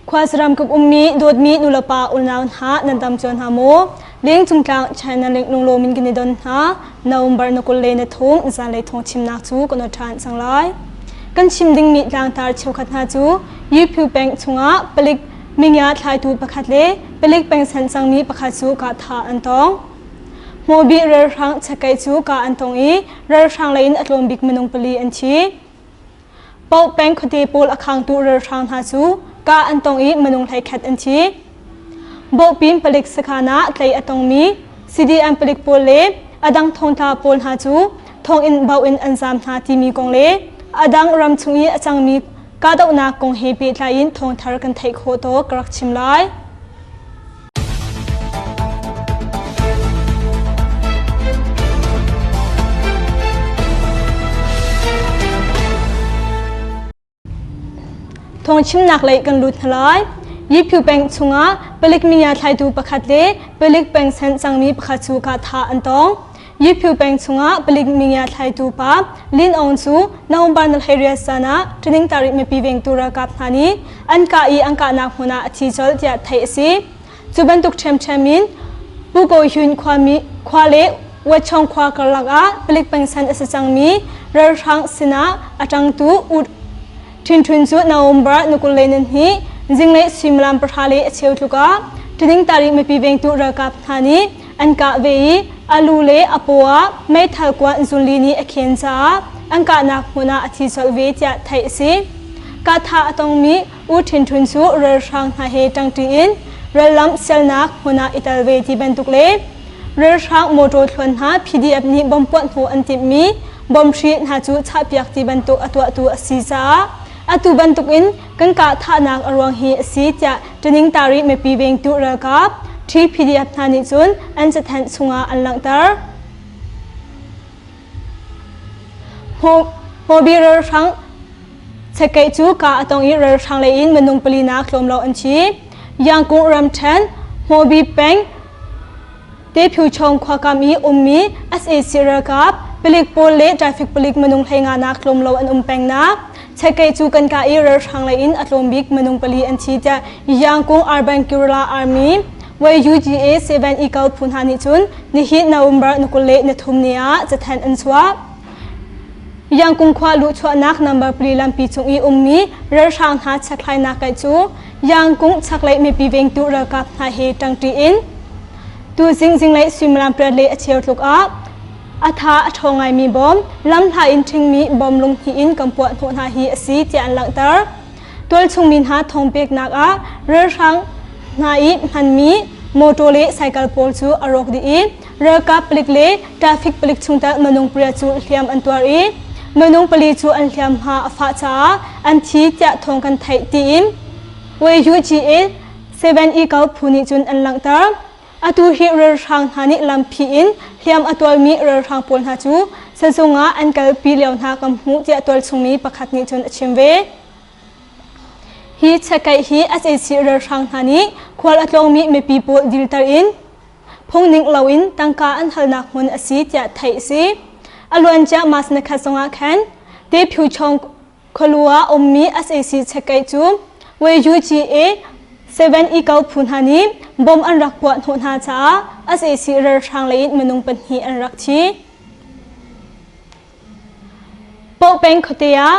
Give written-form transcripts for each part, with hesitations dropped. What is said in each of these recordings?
Khuasaram kip ummi dawtmi nulepa unau hna nan dam cio hna maw? Leng cungtlang China link lunglawm in kan i don hna. November na 23 zanlei thawng chimnak cu kan ot ṭhan cang lai. Kan chim dingmi tlangtar cheukhat hna cu Yiphu peng chungah palik mingya thlaitu pakhat le palik pengsan cangmi pakhat cu kahthah an tong. Hmawbi ralhrang chakei cu kah an tong i ralhrang lei in a tlawm bik minung pali an thi. Paoh peng khuate pawl a khangtu ralhrang hna cu kah an tong i minung 11 an thi. Bawhpin palik sakhan ah tlei a tongmi CDM palik pawl le a dang thongtla pawl hna cu thonginn bauh in an zaam hna timi kong le a dang ram chung i a cangmi kahdohnak kong he pehtlai in thawngthar kan theih khawh tawk ka rak chim lai. Thawngchimnak lei kan lut hna lai. Yiphu peng chungah palik mingia thlaitu pakhat le palik peng sen cangmi pakhat cu kahthah an tong. Yiphu peng chungah palik mingia thlaitu pa Lin Aung cu November na 18 zan ah Ṭining Tarik mipi vengtu ralkap hna nih an kah i an kahnak hmun ah a thi colh tiah theih a si. Cu bantuk ṭhiamṭhiam in Pu Ko Hyun khuami khua le Wachong khua karlak ah palik pengsan a si cangmi ralhrang sinah a ṭangtu U Ṭhin Ṭhun cu November ni 22 zinglei suimilam 10 le a cheu tluk ah Ṭining Tarik mipi vengtu ralkap hna nih an kah ve i a lu le a paw ah meithal kuan zunli nih a khen caah an kahnak hmun ah a thi colh ve tiah theih a si. Kahthah a tongmi U Ṭhin Ṭhun cu ralhrang hna he ṭangṭi in rallam sialnak hmun ah i tel ve ti bantuk le ralhrang motor thluan hna PDF nih bom puah hnawh an timhmi bom hri hna cu chahpiak ti bantuk a tuahtu a si caah atu bantuk in kan kah thahnak a ruang hi a si tiah Ṭining Tari mipi vengtu ralkap TPDF hna nih cun an cathanh chungah an langhter. Hmawbi ralhrang chekkeih cu ka a tong i ralhrang lei in minung palinak tlawm lo an thi. Yangkung ramṭhen Hmawbi peng Tephyuchong khuakam i ummi sac ralkap palik pawl le traffic palik minung 15 nak tlawm lo an um pengnak chekkeih cu kan kah i ralhrang lei in a tlawm bik minung pali an thi tiah Yangkung Urban Guerrilla Army YUGA 7 Eagle phu hna nih cun nihin November ni 23 ni ah cathanh an chuah. Yangkung khua luhchuahnak number pali lampi cung i ummi ralhrang hna chekhlainak kaih cu Yangkung chaklei mipi vengtu ralkap hna he ṭangṭi in tu zinglei suimilam pariat le a cheu tluk ah a tha a ṭhawng ngaimi bom lamhla in ṭhingmi bom lunghnih in kan puah hnawh hna hi a si tiah an langhter. Tualchung mi hna thawng peknak ah ralhrang hna i hmanmi motor le cycle pawl cu a rawk dih i ralkap palik le traffic palik chungtel minung pariat cu hliam an tuar i minung pali cu an hliamhma a fah caah an thi tiah thawng kan theih tiin YUGA 7 Eagle phu nih cun an langhter. Atu hi ralhrang hna nih lampi in hliam a tuarmi ralhrang pawl hna cu sazung ah an kalpi lio hna kan hmuh tiah tualchungmi pakhat nih cun a chim ve. Hi chekkeih hi sac ralhrang hna nih khual a tlawngmi mipi pawl dilter in phungning loin tangka an halnak hmun a si tiah theih a si. A luancia March ni khat zongah khan Tephyuchong khualu ah ummi sac chekkeih cu YUGA 7 Eagle phu hna nih bom an rak puah hnawh hna caah sac ralhrang lei in minung pahnih an rak thi. Pohpeng khuate ah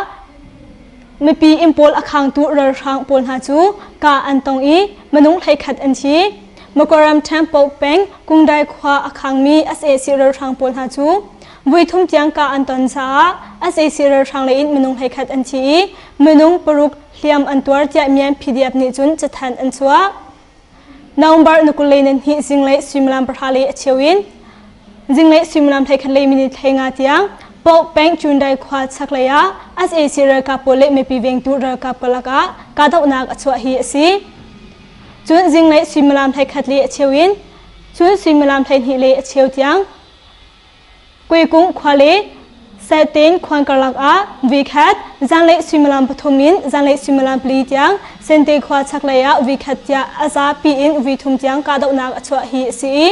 mipi inn pawl a khangtu ralhrang pawl hna cu kah an tong i minung 11 an thi. Makaram ṭhen Pohpeng Kungdai khua a khangmi sac ralhrang pawl hna cu voithum tiang kah an ton caah sac ralhrang lei in minung 11 an thi i minung paruk hliam an tuar tiah Myan PDF nih cun cathanh an chuah. November ni 22 zinglei suimilam pahra le a cheu in zinglei suimilam 11 lei minute 15 tiang Pauk peng Cundai khua chaklei ah sac ralkap pawl le mipi vengtu ralkap karlak ah kahdohnak a chuah hi a si. Cun zinglei suimilam 11 le a cheu in cun suimilam 12 le a cheu tiang Kuikung khua le Satin khuan karlak ah vikhat, zanlei suimilam pathum in zanlei suimilam pali tiang Sente khua chaklei ah vikhat tiah a zapi in vithum tiang kahdohnak a chuah hi a si i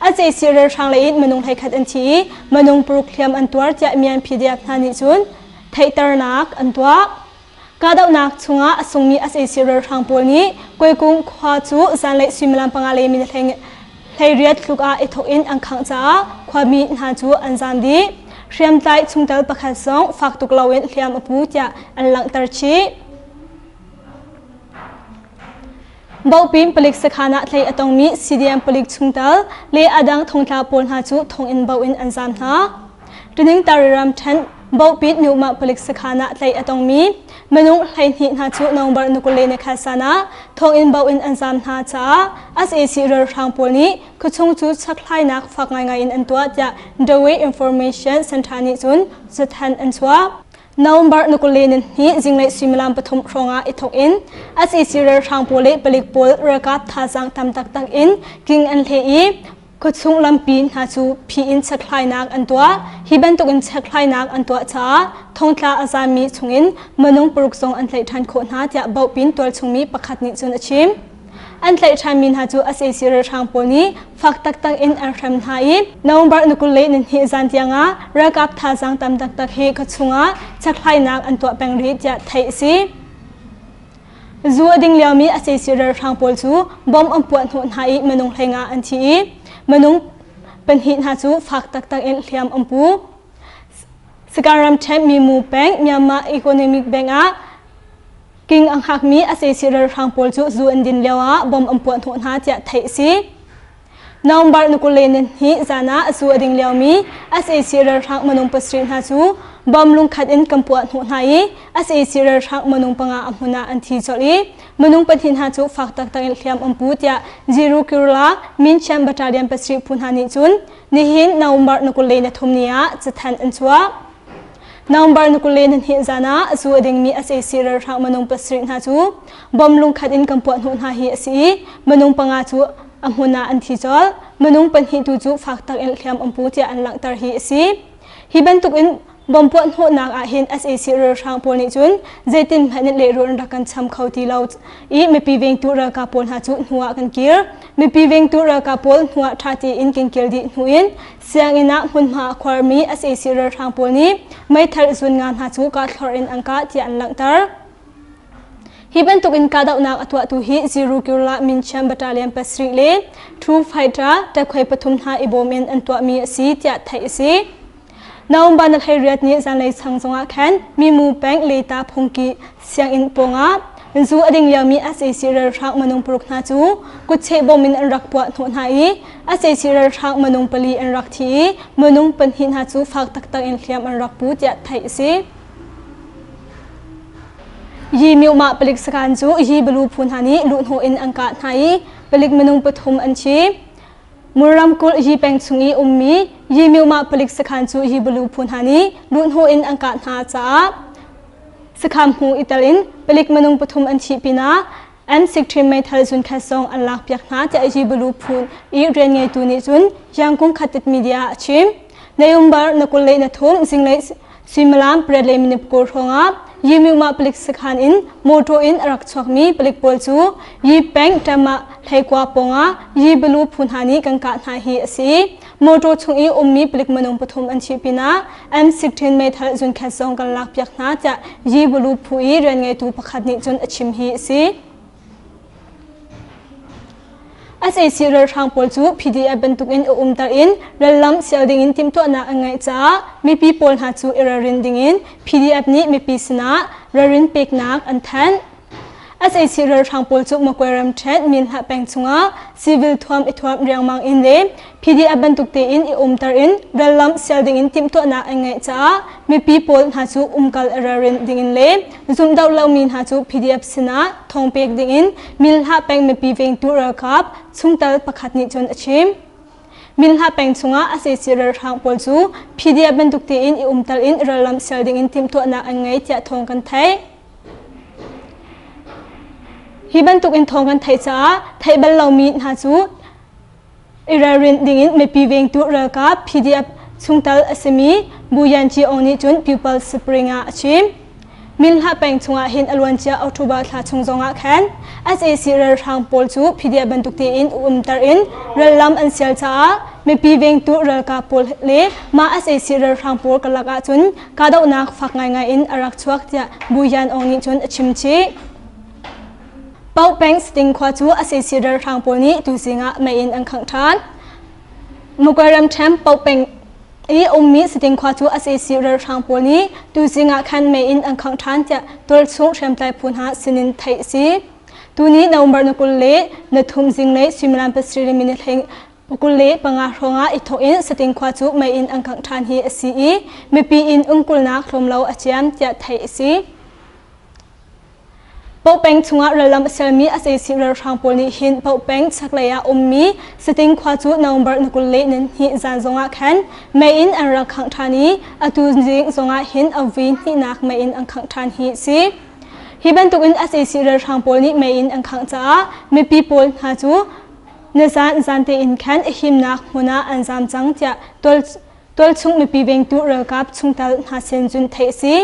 a ceisi ralhrang lei in minung 11 an thi i minung paruk hliam an tuar tiah Myan PDF hna nih cun theihternak an tuah. Kahdohnak chungah a sungmi sac ralhrang pawl nih Kuaikung khua cu zanlei suimilam panga le minute 18 tluk ah i thawk in an khangh caah khuami hna cu an zaam dih. Hriamtlai chungtel pakhat zong fak tuk loin hliam a pu tiah an langhter chih. Bopin palik sakhan ah thlei a tongmi CDM palik chungtel le a dang thongtla pawl hna cu thonginn bo in an zaam hna. Tuning Tariram ṭhen Bopin Nyumah palik sakhan ah tlaih a tongmi minung 12 hna cu November nukule ni khat san ah thonginn bo in an zaam hna caah sac ralhrang pawl nih khuachung cu chakhlainak fak ngaingai in an tuah tiah The Way Information Center nih cun cathanh an chuah. November nukule ni hnih zinglei suimilam pathum hrawngah i thawk in sac ralhrang pawl le palik pawl ralkap thazaang tam taktak in king an hleh i Khuachung lampi hna cu phi in chekhlainak an tuah. Hi bantukin chekhlainak an tuah caah thongtla a zaami chungin minung paruk zong an tlaih ṭhan khawh hna tiah Bohpin tualchungmi pakhat nih cun a chim. An tlaih ṭhanmi hna cu sac ralhrang pawl nih fak taktak in an hrem hna i November ni 22 zan tiangah ralkap thazaang tam taktak he khuachung ah chekhlainak an tuah peng rih tiah theih a si. Zu a ding liomi a sac ralhrang pawl cu bomb an puah hnawh hna i minung 15 an thi i minung pahnih hna cu fak taktak in hliam an pu. Sagaing ramṭhen Mimu peng Myanmar Economic Bank ah king a hngakmi a sac ralhrang pawl cu zu an din lioah bomb an puah hnawh hna tiah theih a si. November ni 22 zan ah zu a ding liomi sac ralhrang minung pasarih hna cu bomb lungkhat in kan puah hnawh hna i sac ralhrang minung panga a hmun ah an thi colh i minung pahnih hna cu fak taktak in hliam an pu tiah Ziru Kirla Minchian Battalion pasarih phu hna nih cun nihin November ni 23 ni ah cathanh an chuah. November ni 22 zan ah zu a dingmi sac ralhrang minung pasarih hna cu bomb lungkhat in kan puah hnawh hna hi a si i minung panga cu a hmun ah an thi colh. Minung pahnih tu cu fak tak in hliam an pu tiah an langhter hi a si. Hi bantuk in bomb puah hnawhnak ah hin sac ralhrang pawl nih cun zeitin hmanh in lehrul an rak kan cham kho ti lo i mipi vengtu ralkap pawl hna cu hnu ah kan kir. Mipi vengtu ralkap pawl hnu ah ṭha tein kan kir dih hnu in Sianginn ah hmunhma a khuarmi sac ralhrang pawl nih meithal zun nga hna cu kahthlorh in an kah tiah an langhter. Hi bantuk in kahdohnak a tuahtu hi Ziru Kirla Minchiam Battalion pasarih le True Fighter takhoi pathum hna i bawm in an tuahmi a si tiah theih a si. November na 18 ni zanlei sang zongah khan Mimu peng Leta phungki sianginn pawngah zu a ding liomi sac ralhrang minung paruk hna cu kutcheh bom in an rak puah hnawh hna i sac ralhrang minung pali an rak thi i minung pahnih hna cu fak taktak in hliam an rak pu tiah theih a si. Yi Myomah palik sakhan cu Yi Balu phu hna nih luhhnawh in an kah hna i palik minung pathum an thi. Mur ramkulh Yi peng chung i ummi Yi Myomah palik sakhan cu Yi Balu phu hna nih luhhnawh in an kah hna caah sakhan hmu i tel in palik minung pathum an thih pinah M16 meithal zunkhat zong an lakpiak hna tiah Yi Balu phu i rianngeitu nih cun Yangon Khatit Media a chim. November na 23 zinglei suimilam pariat le minute kawl hrawngah Yimyumah palik sakhan in motor in a rak chuakmi palik pawl cu Yi peng Tama hleikua pawngah Yi Balu phu hna nih kan kah hna hi a si. Motor chung i ummi palik minung pathum an thih pinah M16 meithal zunkhat zong kan lakpiak hna tiah Yi Balu phu i rianngeitu pakhat nih cun a chim hi a si. Sac ralhrang pawl cu PDF bantukin a umter in rallam sial dingin timhtuahnak an ngeih caah mipi pawl hna cu i ralrin dingin PDF nih mipi sinah ralrin peknak an thanh. Sac ralhrang pawl cu Magway ramṭhen Minhlah peng chungah civil thuam i thuam riangmang in le PDF bantuk tein i umter in rallam sial dingin timhtuahnak an ngeih caah mipi pawl hna cu umkal i ralrin dingin le zumhdoh lomi hna cu PDF sinah thawngpek dingin Minhlah peng mipi vengtu ralkap chungtel pakhat nih cun a chim. Minhlah peng chungah sac ralhrang pawl cu PDF bantuk tein i umter in rallam sial dingin timhtuahnak an ngei tiah thawng kan theih. Hi bantuk in thawng kan theih caah theih bal lomi hna cu i ralrin dingin mipi vengtu ralkap PDF chungtel a simi Bu Yan Ci Aung nih cun Pupil Spring ah a chim. Minhlah peng chungah hin a luancia October thla chung zongah khan sac ralhrang pawl cu phidia bantuk tein umter in rallam an sial caah mipi vengtu ralkap pawl le mah sac ralhrang pawl karlak ahcun kahdohnak fak ngaingai in a rak chuak tiah Bu Yan Aung nih cun a chim chih. Pauk peng Sting khua cu sac ralhrang pawl nih tuzing ah mei in an khangh ṭhan. Magway ramṭhen Pauk peng i ummi Sting khua cu sac ralhrang pawl nih tuzing ah khan mei in an khangh ṭhan tiah tualchung hriamtlai phu hna sinin theih a si. Tuni November ni 20 le ni thum zinglei suimilam pasarih le minute hlei 25 hrawngah i thawk in Sating khua cu mei in an khangh ṭhan hi a si i mipi inn umkulnak hlawmlo a ciam tiah theih a si. Paukpeng chungah rallam a sermi sac ralhrang pawl nih hin Paukpeng chaklei ah ummi Sating khua cu November ni 22 zan zongah khan mei in an rak khangh ṭhan i atu zing zongah hin a vui hnihnak mei in an khangh ṭhan hi a si. Hi bantukin sac ralhrang pawl nih mei in an khangh caah mipi pawl hna cu nizan zan tein khan a himnak hmun ah an zaam cang tiah tualchung mipi vengtu ralkap chungtel hna sin cun theih a si.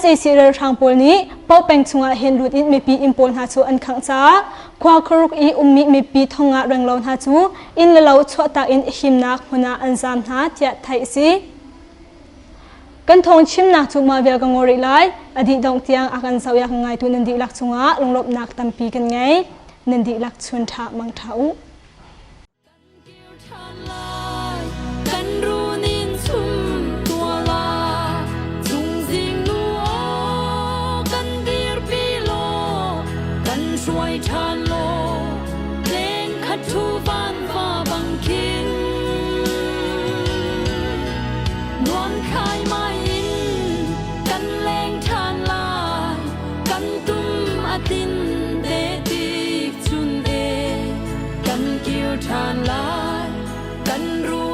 Sac ralhrang pawl nih Paukpeng chungah hin lut in mipi inn pawl hna cu an khangh caah khua khuaruk i ummi mipi thongah renglo hna cu inn le lo chuahtak in himnak hmun ah an zaam hna tiah theih a si. Kan thawng chimnak cu mah vial ka ngol rih lai. A dih dongh tiang a kan zoh i a kan ngaitu nan dihlak cungah lunglawmhnak tampi kan ngei. Nan dihlak chun ṭha mang ṭha u. Kan runin chum tua la chungzing nu aw kan dirpi law kan hruai ṭhan law leng khat thu van va bang khin nuam khai mai in kan leng ṭhan lai kan tum a tin te tik chun e kan kir ṭhan lai kan ru.